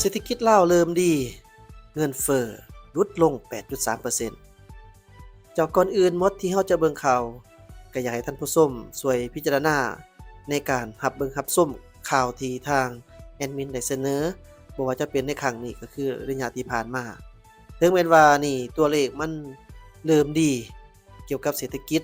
ເສດຖະກິດລາວເລີ່ມດີ, ເງິນເຟີ້ຫຼຸດລົງແປດຈຸດສາມເປີເຊັນ. ເຈົ້າ, ກ່ອນອື່ນໝົດທີ່ເຮົາຈະເບິ່ງຂ່າວ, ກໍຢາກໃຫ້ທ່ານຜູ້ຊົມຊ່ວຍພິຈາລະນາໃນການຮັບເບິ່ງຮັບຊົມຂ່າວທີ່ທາງແອດມິນໄດ້ສະເໜີ, ບໍ່ວ່າຈະເປັນໃນຄັ້ງນີ້ ກໍຄືໄລຍະທີ່ຜ່ານມາ. ເຖິງແມ່ນວ່ານີ້ຕົວເລກມັນເລີ່ມດີ ກ່ຽວກັບເສດຖະກິດ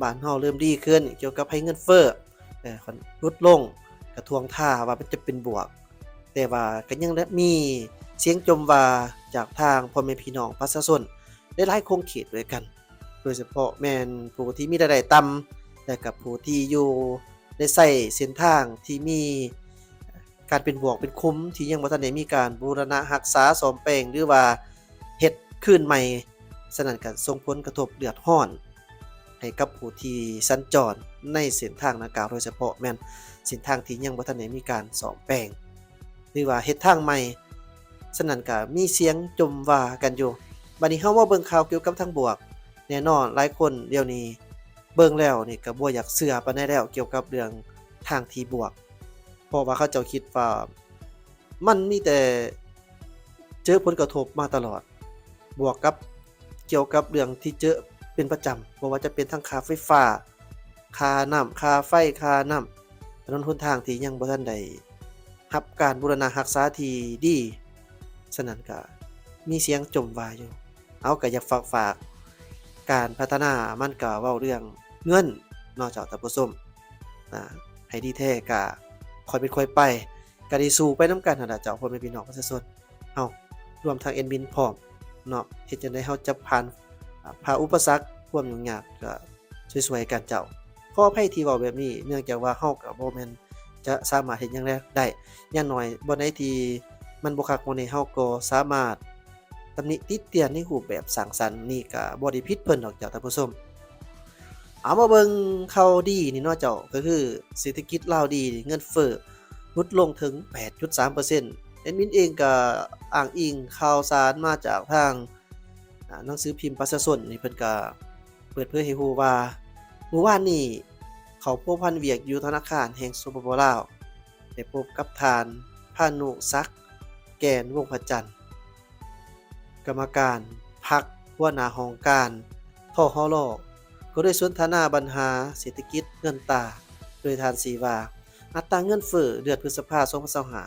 ບ້ານເຮົາເລີ່ມດີຂຶ້ນ, ກ່ຽວກັບໃຫ້ເງິນເຟີ້ ເອີ ຫຼຸດລົງ, ກະທ່ວງທ່າວ່າມັນຈະເປັນບວກ, ແຕ່ວ່າກໍຍັງໄດ້ມີສຽງຈົ່ມວ່າຈາກທາງພໍ່ແມ່ພີ່ນ້ອງປະຊາຊົນຫຼາຍໆຂົງເຂດດ້ວຍກັນ, ໂດຍສະເພາະແມ່ນຜູ້ທີ່ມີລາຍໄດ້ຕ່ຳ ແລະ ກະຜູ້ທີ່ຢູ່ ໄດ້ໃຊ້ເສັ້ນທາງທີ່ມີການເປັນບວກເປັນຂຸມ ທີ່ຍັງບໍ່ທັນໄດ້ມີການບູລະນະຮັກສາສ້ອມແປງ ຫຼືວ່າເຮັດຄືນໃໝ່, ສະນັ້ນກໍສົ່ງຜົນກະທົບເດືອດຮ້ອນໃຫ້ກັບຜູ້ທີ່ສັນຈອນໃນເສັ້ນທາງດັ່ງກ່າວ, ໂດຍສະເພາະແມ່ນເສັ້ນທາງທີ່ຍັງບໍ່ທັນໄດ້ມີການສ້ອມແປງ ຫຼືວ່າເຮັດທາງໃໝ່, ສະນັ້ນກໍມີສຽງຈົ່ມວ່າກັນຢູ່. ບາດນີ້ເຮົາມາເບິ່ງຂ່າວກ່ຽວກັບທາງບວກ, ແນ່ນອນຫຼາຍຄົນດຽວນີ້ເບິ່ງແລ້ວນີ້ກໍບໍ່ຢາກເຊື່ອປານໃດແລ້ວ ກ່ຽວກັບເລື່ອງທາງທີ່ບວກ, ເພາະວ່າເຂົາເຈົ້າຄິດວ່າມັນມີແຕ່ເຈີຜົນກະທົບມາຕະຫຼອດ, ບວກກັບກ່ຽວກັບເລື່ອງທີ່ເຈີເປັນປະຈຳ, ບໍ່ວ່າຈະເປັນທັງຄ່າໄຟຟ້າ, ຄ່ານ້ຳ, ຄ່າໄຟ, ຄ່ານ້ຳ, ຖະໜົນຫົນທາງທີ່ຍັງບໍ່ທັນໄດ້ຮັບການບູລະນະຮັກສາທີ່ດີ, ສະນັ້ນກະມີສຽງຈົ່ມວ່າຢູ່. ເອົາ, ກະຢາກຝາກ, ຝາກການພັດທະນາ, ມັນກະເວົ້າເລື່ອງເງິນເນາະເຈົ້າທ່ານຜູ້ຊົມ, ອາ, ໃຫ້ດີແທ້ກະຄ່ອຍເປັນຄ່ອຍໄປ, ກະໄດ້ສູ້ໄປນຳກັນຫັ້ນລະເຈົ້າ ພໍ່ແມ່ພີ່ນ້ອງປະຊາຊົນເຮົາ, ລວມທັງແອດມິນພ້ອມເນາະ, ເຮັດຈັ່ງໃດເຮົາຈະຜ່ານ, ອາ, ຜ່າອຸປະສັກຄວາມຫຍຸ້ງຍາກ, ກະຊ່ວຍໆກັນເຈົ້າ. ຂໍອະໄພທີ່ເວົ້າແບບນີ້, ເນື່ອງຈາກວ່າເຮົາກໍບໍ່ແມ່ນຈະສາມາດເຮັດຫຍັງແລ ໄດ້, ຢ່າງໜ້ອຍບ່ອນໃດທີ່ມັນບໍ່ຄັກບໍ່ແນ່ ເຮົາກໍສາມາດຕຳໜິຕິຕຽນໃນຮູບແບບສ້າງສັນ, ນີ້ກໍບໍ່ໄດ້ຜິດເພິ່ນດອກເຈົ້າທ່ານຜູ້ຊົມ. ເອົາ, ມາເບິ່ງຂ່າວດີນີ້ເນາະເຈົ້າ, ກໍຄືເສດຖະກິດລາວດີ, ເງິນເຟີ້ຫຼຸດລົງເຖິງແປດຈຸດສາມເປີເຊັນ. ແອດມິນເອງກໍອ້າງອີງຂ່າວສານມາຈາກທາງ ອາ ໜັງສືພິມປະຊາຊົນນີ້ ເພິ່ນກະເປີດເຜີຍໃຫ້ຮູ້ວ່າ ມື້ວານນີ້ເຂົາພົວພັນວຽກຢູ່ທະນາຄານແຫ່ງ ສປປ ລາວ ໄດ້ພົບກັບທ່ານ ພານຸສັກ ແກ່ນວົງພະຈັນ ກຳມະການພັກ ຫົວໜ້າຫ້ອງການ ທຫລ ກໍໄດ້ສົນທະນາບັນຫາເສດຖະກິດເງິນຕາ ໂດຍທ່ານຊີ້ວ່າ ອັດຕາເງິນເຟີ້ເດືອນພຶດສະພາ ສອງພັນຊາວຫ້າ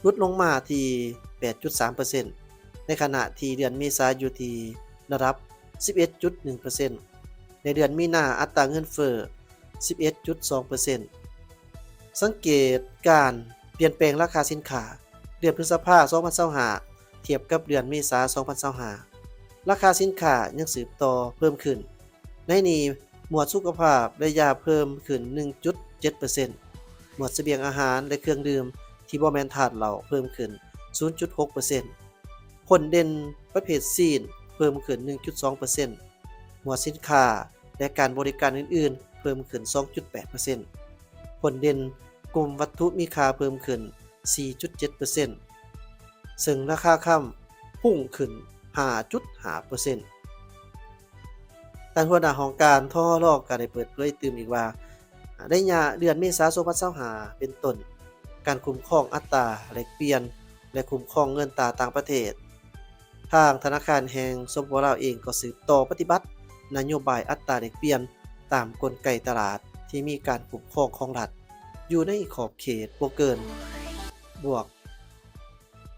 ຫຼຸດລົງມາທີ່ ແປດຈຸດສາມເປີເຊັນ ໃນຂະນະທີ່ເດືອນເມສາຢູ່ທີ່ລະດັບ ສິບເອັດຈຸດໜຶ່ງເປີເຊັນ ໃນເດືອນມີນາ ອັດຕາເງິນເຟີ້ ສິບເອັດຈຸດສອງເປີເຊັນ. ສັງເກດການປ່ຽນແປງລາຄາສິນຄ້າ ເດືອນພຶດສະພາ ສອງພັນຊາວຫ້າ ທຽບກັບເດືອນເມສາ ສອງພັນຊາວຫ້າ ລາຄາສິນຄ້າຍັງສືບຕໍ່ເພີ່ມຂຶ້ນ. ໃນນີ້ ໝວດສຸຂະພາບ ແລະ ຢາເພີ່ມຂຶ້ນ ໜຶ່ງຈຸດເຈັດເປີເຊັນ, ໝວດສະບຽງອາຫານ ແລະ ເຄື່ອງດື່ມທີ່ບໍ່ແມ່ນທາດເຫຼົ້າ ເພີ່ມຂຶ້ນ ສູນຈຸດຫົກເປີເຊັນ, ຜົນເດັ່ນປະເພດຊີ້ນ ເພີ່ມຂຶ້ນ ໜຶ່ງຈຸດສອງເປີເຊັນ, ໝວດສິນຄ້າ ແລະ ການບໍລິການອື່ນໆ ເພີ່ມຂຶ້ນ ສອງຈຸດແປດເປີເຊັນ, ຜົນເດັ່ນກຸ່ມວັດຖຸມີຄ່າ ເພີ່ມຂຶ້ນ ສີ່ຈຸດເຈັດເປີເຊັນ, ເຊິ່ງລາຄາຄຳພຸ່ງຂຶ້ນ ຫ້າຈຸດຫ້າເປີເຊັນ. ທ່ານຫົວໜ້າຫ້ອງການ ທຫລ ກໍໄດ້ເປີດເຜີຍຕື່ມອີກວ່າ ໄລຍະເດືອນເມສາ ສອງພັນຊາວຫ້າ ເປັນຕົ້ນ, ການຄຸ້ມຄອງອັດຕາແລກປ່ຽນ ແລະ ຄຸ້ມຄອງເງິນຕາຕ່າງປະເທດ, ທາງທະນາຄານແຫ່ງ ສປປ ລາວ ເອງກໍສືບຕໍ່ປະຕິບັດນະໂຍບາຍອັດຕາແລກປ່ຽນຕາມກົນໄກຕະຫຼາດທີ່ມີການຄຸ້ມຄອງຂອງລັດ ຢູ່ໃນຂອບເຂດບໍ່ເກີນບວກ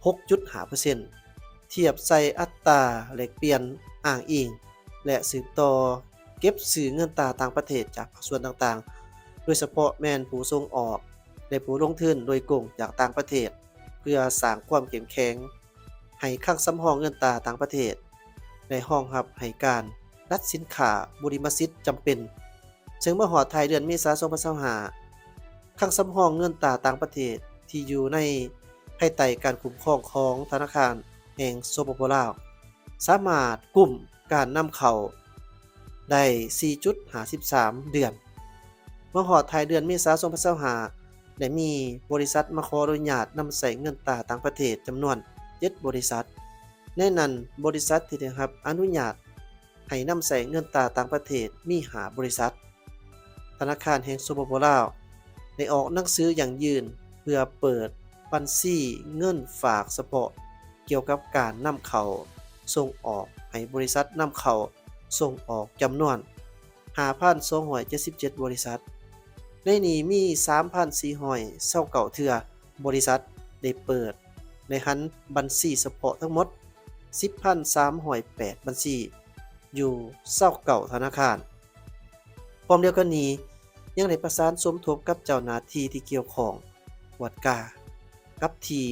ຫົກຈຸດຫ້າເປີເຊັນ ທຽບໃສ່ອັດຕາແລກປ່ຽນອ້າງອີງ ແລະ ສືບຕໍ່ເກັບຊື້ເງິນຕາຕ່າງປະເທດຈາກພາກສ່ວນຕ່າງໆ, ໂດຍສະເພາະແມ່ນຜູ້ສົ່ງອອກ ແລະ ຜູ້ລົງທຶນໂດຍກົງຈາກຕ່າງປະເທດ, ເພື່ອສ້າງຄວາມເຂັ້ມແຂງໃຫ້ຄັງສຳຮອງເງິນຕາຕ່າງປະເທດ ແລະ ຮອງຮັບໃຫ້ການລັດສິນຄ້າບຸລິມະສິດຈຳເປັນ. ເຊິ່ງເມື່ອຮອດທ້າຍເດືອນເມສາ ສອງພັນຊາວຫ້າ ຄັງສຳຮອງເງິນຕາຕ່າງປະເທດທີ່ຢູ່ໃນພາຍໃຕ້ການຄຸ້ມຄອງຂອງທະນາຄານແຫ່ງ ສປປ ລາວ ສາມາດກຸ້ມການນຳເຂົ້າໄດ້ ສີ່ຈຸດຫ້າສິບສາມເດືອນ. ເມື່ອຮອດທ້າຍເດືອນເມສາ ສອງພັນຊາວຫ້າ ໄດ້ມີບໍລິສັດມາຂໍອະນຸຍາດນຳໃຊ້ເງິນຕາຕ່າງປະເທດຈຳນວນ ເຈັດ ບໍລິສັດ. ໃນນັ້ນ, ບໍລິສັດທີ່ໄດ້ຮັບອະນຸຍາດ ໃຫ້ນຳໃຊ້ເງິນຕາຕ່າງປະເທດມີ ຫ້າ ບໍລິສັດ. ທະນາຄານແຫ່ງ ສປປ ລາວ ໄດ້ອອກໜັງສືຢັ້ງຢືນເພື່ອເປີດ ບັນຊີເງິນຝາກສະເພາະກ່ຽວກັບການນຳເຂົ້າສົ່ງອອກໃຫ້ບໍລິສັດນຳເຂົ້າສົ່ງອອກຈຳນວນຫ້າພັນສອງຮ້ອຍເຈັດສິບເຈັດບໍລິສັດ. ໃນນີ້ມີສາມພັນສີ່ຮ້ອຍຊາວເກົ້າເທື່ອບໍລິສັດໄດ້ເປີດໃນຫັນບັນຊີສະເພາະທັງໝົດສິບພັນສາມຮ້ອຍແປດບັນຊີ ຢູ່ຊາວເກົ້າທະນາຄານ. ພ້ອມດຽວກັນນີ້ ຍັງໄດ້ປະສານສົມທົບກັບເຈົ້າໜ້າທີ່ທີ່ກ່ຽວຂ້ອງ ກວດກາກັບທີ່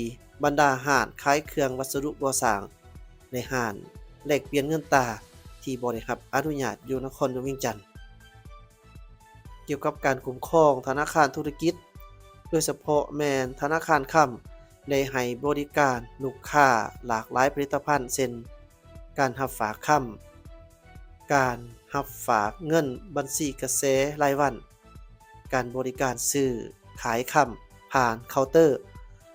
ບັນດາຮ້ານຂາຍເຄື່ອງວັດສະດຸກໍ່ສ້າງ ແລະ ຮ້ານແລກປ່ຽນເງິນຕາທີ່ບໍ່ໄດ້ຮັບອະນຸຍາດຢູ່ນະຄອນຫຼວງວຽງຈັນ. ກ່ຽວກັບການຄຸ້ມຄອງທະນາຄານທຸລະກິດ, ໂດຍສະເພາະແມ່ນທະນາຄານຄຳ ໄດ້ໃຫ້ບໍລິການລູກຄ້າຫຼາກຫຼາຍຜະລິດຕະພັນ ເຊັ່ນ ການຮັບຝາກຄຳ, ການຮັບຝາກເງິນບັນຊີກະແສລາຍວັນ, ການບໍລິການຊື້ຂາຍຄຳຜ່ານເຄົາເຕີ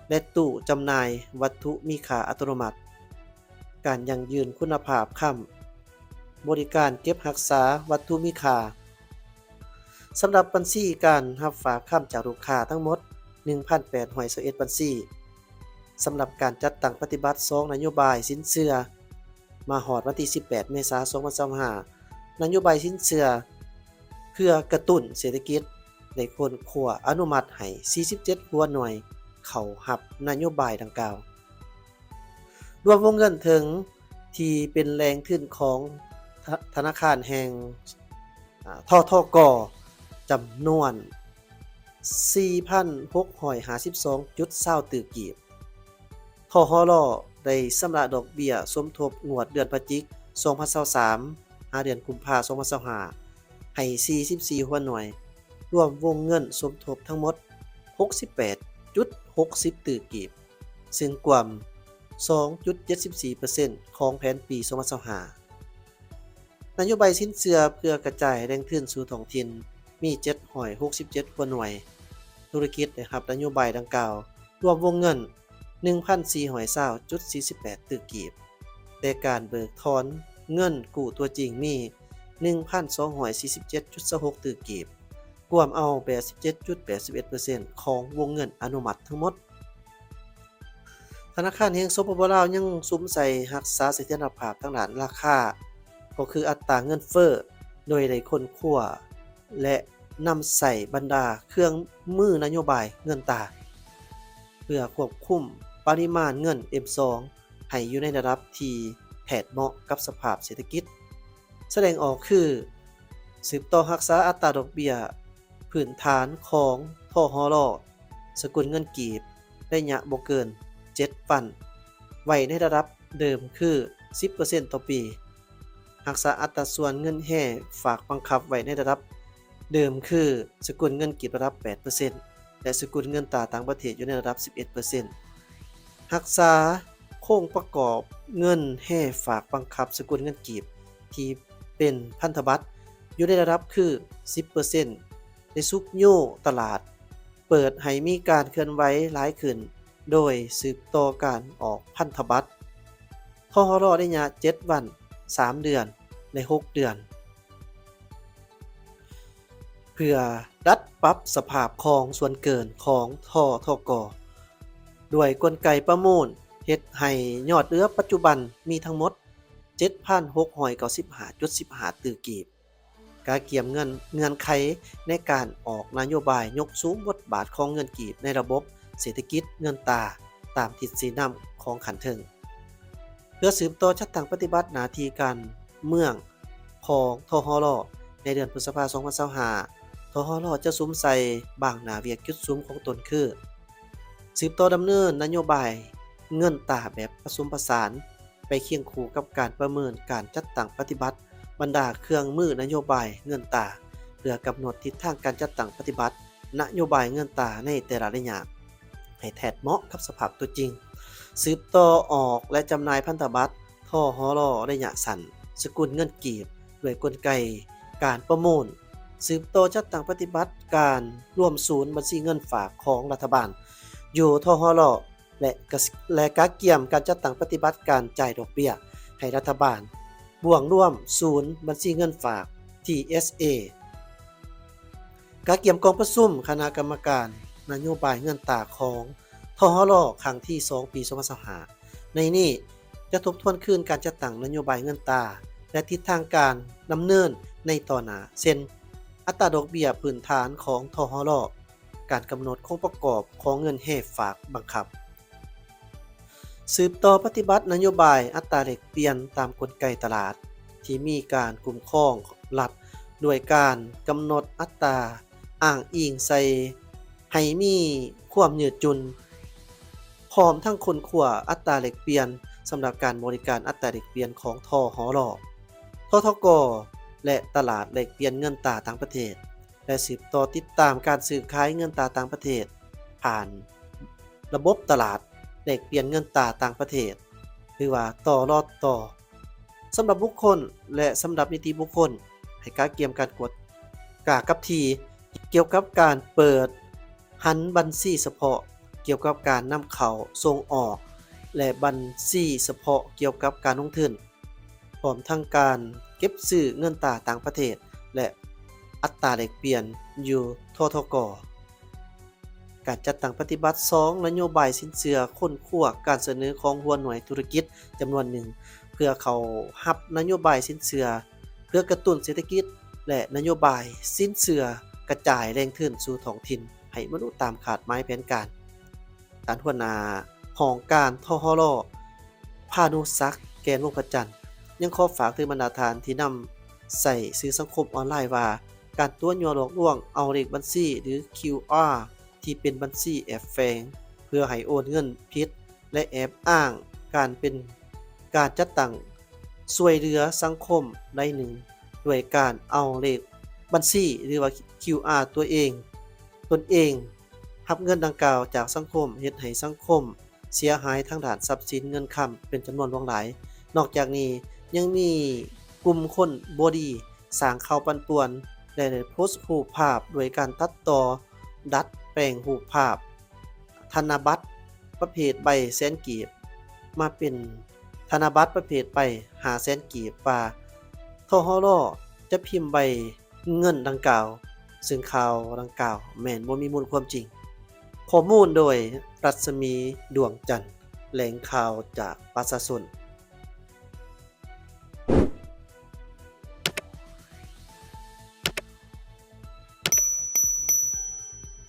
ແລະ ຕູ້ຈຳໜ່າຍວັດຖຸມີຄ່າອັດຕະໂນມັດ, ການຢັ້ງຢືນຄຸນນະພາບຄຳ, ບໍລິການເກັບຮັກສາວັດຖຸມີຄ່າ. ສຳລັບບັນຊີການຮັບຝາກຄຳຈາກລູກຄ້າທັງໝົດໜຶ່ງພັນແປດຮ້ອຍຊາວເອັດບັນຊີ. ສຳລັບການຈັດຕັ້ງປະຕິບັດສອງນະໂຍບາຍສິນເຊື່ອ ມາຮອດວັນທີສິບແປດເມສາສອງພັນຊາວຫ້າ ນະໂຍບາຍສິນເຊື່ອເພື່ອກະຕຸ້ນເສດຖະກິດ ໄດ້ຄົ້ນຄວ້າອະນຸມັດໃຫ້ສີ່ສິບເຈັດຫົວໜ່ວຍເຂົ້າຮັບນະໂຍບາຍດັ່ງກ່າວ. ລວມວົງເງິນເຖິງທີ່ເປັນແຫຼ່ງທຶນຂອງທະ ທະນາຄານແຫ່ງ ອາ ທທກ ຈຳນວນສີ່ພັນຫົກຮ້ອຍຫ້າສິບສອງຈຸດຊາວຕື້ກີບ. ທຫລ ໄດ້ຊຳລະດອກເບ້ຍສົມທົບງວດເດືອນພະຈິກ ສອງພັນຊາວສາມ ຫາເດືອນກຸມພາ ສອງພັນຊາວຫ້າ ໃຫ້ສີ່ສິບສີ່ຫົວໜ່ວຍ, ລວມວົງເງິນສົມທົບທັງໝົດຫົກສິບແປດຈຸດຫົກສິບຕື້ກີບ, ຊຶ່ງກວມສອງຈຸດເຈັດສິບສີ່ເປີເຊັນຂອງແຜນປີສອງພັນຊາວຫ້າ. ນະໂຍບາຍສິນເຊື່ອເພື່ອກະຈາຍແຫຼ່ງທຶນສູ່ທ້ອງຖິ່ນມີເຈັດຮ້ອຍຫົກສິບເຈັດຫົວໜ່ວຍ, ທຸລະກິດໄດ້ຮັບນະໂຍບາຍດັ່ງກ່າວລວມວົງເງິນໜຶ່ງພັນສີ່ຮ້ອຍຊາວຈຸດສີ່ສິບແປດຕື້ກີບ, ແຕ່ການເບີກຖອນເງິນກູ້ຕົວຈິງມີໜຶ່ງພັນສອງຮ້ອຍສີ່ສິບເຈັດຈຸດຊາວຫົກຕື້ກີບ, ກວມເອົາແປດສິບເຈັດຈຸດແປດສິບເອັດເປີເຊັນຂອງວົງເງິນອະນຸມັດທັງໝົດ. ທະນາຄານແຫ່ງ ສປປ ລາວ ຍັງສຸມໃສ່ຮັກສາສະຖຽນລະພາບທາງດ້ານລາຄາ ກໍຄືອັດຕາເງິນເຟີ້, ໂດຍໄດ້ຄົ້ນຄວ້າ ແລະ ນຳໃຊ້ບັນດາເຄື່ອງມືນະໂຍບາຍເງິນຕາ ເພື່ອຄວບຄຸມປະລິມານເງິນ ເອັມສອງ ໃຫ້ຢູ່ໃນລະດັບທີ່ແທດເໝາະກັບສະພາບເສດຖະກິດ. ສະແດງອອກຄື ສືບຕໍ່ຮັກສາອັດຕາດອກເບ້ຍພື້ນຖານຂອງ ທຫລ ສະກຸນເງິນກີບ ໄລຍະບໍ່ເກີນເຈັດວັນ ໄວ້ໃນລະດັບເດີມຄືສິບເປີເຊັນຕໍ່ປີ, ຮັກສາອັດຕາສ່ວນເງິນແຮຝາກບັງຄັບໄວ້ໃນລະດັບເດີມຄືສະກຸນເງິນກີບລະດັບແປດເປີເຊັນ ແລະ ສະກຸນເງິນຕາຕ່າງປະເທດຢູ່ໃນລະດັບສິບເອັດເປີເຊັນ. ຮັກສາໂຄງປະກອບເງິນແຮຝາກບັງຄັບສະກຸນເງິນກີບທີ່ເປັນພັນທະບັດຢູ່ໃນລະດັບຄືສິບເປີເຊັນ ໄດ້ຊຸກຍູ້ຕະຫຼາດ ເປີດໃຫ້ມີການເຄື່ອນໄຫວຫຼາຍຂຶ້ນ ໂດຍສືບຕໍ່ການອອກພັນທະບັດ ທຫລ ໄລຍະເຈັດວັນ, ສາມເດືອນ ແລະ ຫົກເດືອນ ເພື່ອດັດປັບສະພາບຄອງສ່ວນເກີນຂອງ ທທກ ດ້ວຍກົນໄກປະມູນ ເຮັດໃຫ້ຍອດເຫຼືອປັດຈຸບັນມີທັງໝົດເຈັດພັນຫົກຮ້ອຍເກົ້າສິບຫ້າຈຸດສິບຫ້າຕື້ກີບ. ກະກຽມເງື່ອນ ເງື່ອນໄຂໃນການອອກນະໂຍບາຍຍົກສູງບົດບາດຂອງເງິນກີບໃນລະບົບເສດຖະກິດເງິນຕາຕາມທິດຊີ້ນຳຂອງຂັ້ນເທິງ. ເພື່ອສືບຕໍ່ຈັດຕັ້ງປະຕິບັດໜ້າທີ່ການເມືອງຂອງ ທຫລ ໃນເດືອນພຶດສະພາ ສອງພັນຊາວຫ້າ ທຫລ ຈະສຸມໃສ່ບາງໜ້າວຽກຈຸດສຸມຂອງຕົນຄື ສືບຕໍ່ດຳເນີນນະໂຍບາຍເງິນຕາແບບປະສົມປະສານ ໄປຄຽງຄູ່ກັບການປະເມີນການຈັດຕັ້ງປະຕິບັດບັນດາເຄື່ອງມືນະໂຍບາຍເງິນຕາ ເພື່ອກຳນົດທິດທາງການຈັດຕັ້ງປະຕິບັດນະໂຍບາຍເງິນຕາໃນແຕ່ລະໄລຍະ ໃຫ້ແທດເໝາະກັບສະພາບຕົວຈິງ. ສືບຕໍ່ອອກ ແລະ ຈຳໜ່າຍພັນທະບັດ ທຫລ ໄລຍະສັ້ນ ສະກຸນເງິນກີບ ດ້ວຍກົນໄກການປະມູນ. ສືບຕໍ່ຈັດຕັ້ງປະຕິບັດການລວມສູນບັນຊີເງິນຝາກຂອງລັດຖະບານຢູ່ ທຫລ ແລະ ກະ ແລະ ກະກຽມການຈັດຕັ້ງປະຕິບັດການຈ່າຍດອກເບ້ຍໃຫ້ລັດຖະບານ ບ່ວງລວມສູນບັນຊີເງິນຝາກ ທີເອສເອ. ກະກຽມກອງປະຊຸມຄະນະກຳມະການນະໂຍບາຍເງິນຕາຂອງ ທ ທຫລ ຄັ້ງທີສອງ ປີສອງພັນຊາວຫ້າ ໃນນີ້ຈະທົບທວນຄືນການຈັດຕັ້ງນະໂຍບາຍເງິນຕາ ແລະ ທິດທາງການດຳເນີນໃນຕໍ່ໜ້າ ເຊັ່ນ ອັດຕາດອກເບ້ຍພື້ນຖານຂອງ ທຫລ, ການກຳນົດໂຄງປະກອບຂອງເງິນແຮຝາກບັງຄັບ. ສືບຕໍ່ປະຕິບັດນະໂຍບາຍອັດຕາແລກປ່ຽນຕາມກົນໄກຕະຫຼາດທີ່ມີການຄຸ້ມຄອງລັດ ດ້ວຍການກຳນົດອັດຕາອ້າງອີງໃສ່ໃຫ້ມີຄວາມຍືດຫຍຸ່ນ, ພ້ອມທັງຄົ້ນຄວ້າອັດຕາແລກປ່ຽນສຳລັບການບໍລິການອັດຕາແລກປ່ຽນຂອງ ທຫລ, ທທກ ແລະ ຕະຫຼາດແລກປ່ຽນເງິນຕາຕ່າງປະເທດ ແລະ ສືບຕໍ່ຕິດຕາມການຊື້ຂາຍເງິນຕາຕ່າງປະເທດ ຜ່ານລະບົບຕະຫຼາດແລກປ່ຽນເງິນຕາຕ່າງປະເທດ ຫຼືວ່າ ຕລຕ ສຳລັບບຸກຄົນ ແລະ ສຳລັບນິຕິບຸກຄົນ ໃຫ້ກະກຽມການກວດກາກັບທີ່ ກ່ຽວກັບການເປີດຫັນບັນຊີສະເພາະກ່ຽວກັບການນຳເຂົ້າສົ່ງອອກ ແລະ ບັນຊີສະເພາະກ່ຽວກັບການລົງທຶນ, ພ້ອມທັງການເກັບຊື້ເງິນຕາຕ່າງປະເທດ ແລະ ອັດຕາແລກປ່ຽນຢູ່ ທທກ. ການຈັດຕັ້ງປະຕິບັດສອງ ນະໂຍບາຍສິນເຊື່ອຄົ້ນຄວ້າການສະເໜີຂອງຫົວໜ່ວຍທຸລະກິດຈຳນວນໜຶ່ງ ເພື່ອເຂົ້າຮັບນະໂຍບາຍສິນເຊື່ອເພື່ອກະຕຸ້ນເສດຖະກິດ ແລະ ນະໂຍບາຍສິນເຊື່ອກະຈາຍແຫຼ່ງທຶນສູ່ທ້ອງຖິ່ນໃຫ້ບັນລຸຕາມຄາດໝາຍແຜນການ. ທ່ານຫົວໜ້າຫ້ອງການ ທຫລ ພານຸສັກ ແກ່ນວົງພະຈັນ ຍັງຂໍຝາກເຖິງບັນດາທ່ານທີ່ນຳໃຊ້ສື່ສັງຄົມອອນລາຍວ່າ ການຕົວະຍົວະຫຼອກລວງເອົາເລກບັນຊີ ຫຼື ຄິວອາ ທີ່ເປັນບັນຊີແອບແຝງ ເພື່ອໃຫ້ໂອນເງິນຜິດ ແລະ ແອບອ້າງການເປັນການຈັດຕັ້ງຊ່ວຍເຫຼືອສັງຄົມໃດໜຶ່ງ ດ້ວຍການເອົາເລກບັນຊີ ຫຼືວ່າ ຄິວອາ ຕົວເອງ ຕົນເອງ ຮັບເງິນດັ່ງກ່າວຈາກສັງຄົມ ເຮັດໃຫ້ສັງຄົມເສຍຫາຍທາງດ້ານຊັບສິນເງິນຄຳເປັນຈຳນວນຫຼວງຫຼາຍ. ນອກຈາກນີ້ຍັງມີກຸ່ມຄົນບໍ່ດີສ້າງຂ່າວປັ່ນປ່ວນ ແລະ ໄດ້ໂພສຮູບພາບດ້ວຍການຕັດຕໍ່ ດັດແປງຮູບພາບທະນະບັດປະເພດໃບແສນກີບ ມາເປັນທະນະບັດປະເພດໃບຫ້າແສນກີບ ວ່າ ທຫລ ຈະພິມໃບ ເງິນດັ່ງກ່າວ, ເຊິ່ງຂ່າວດັ່ງກ່າວແມ່ນບໍ່ມີມູນຄວາມຈິງ. ຂໍ້ມູນໂດຍ ລັດສະໝີ ດວງຈັນ, ແຫຼ່ງຂ່າວຈາກປະຊາຊົນ.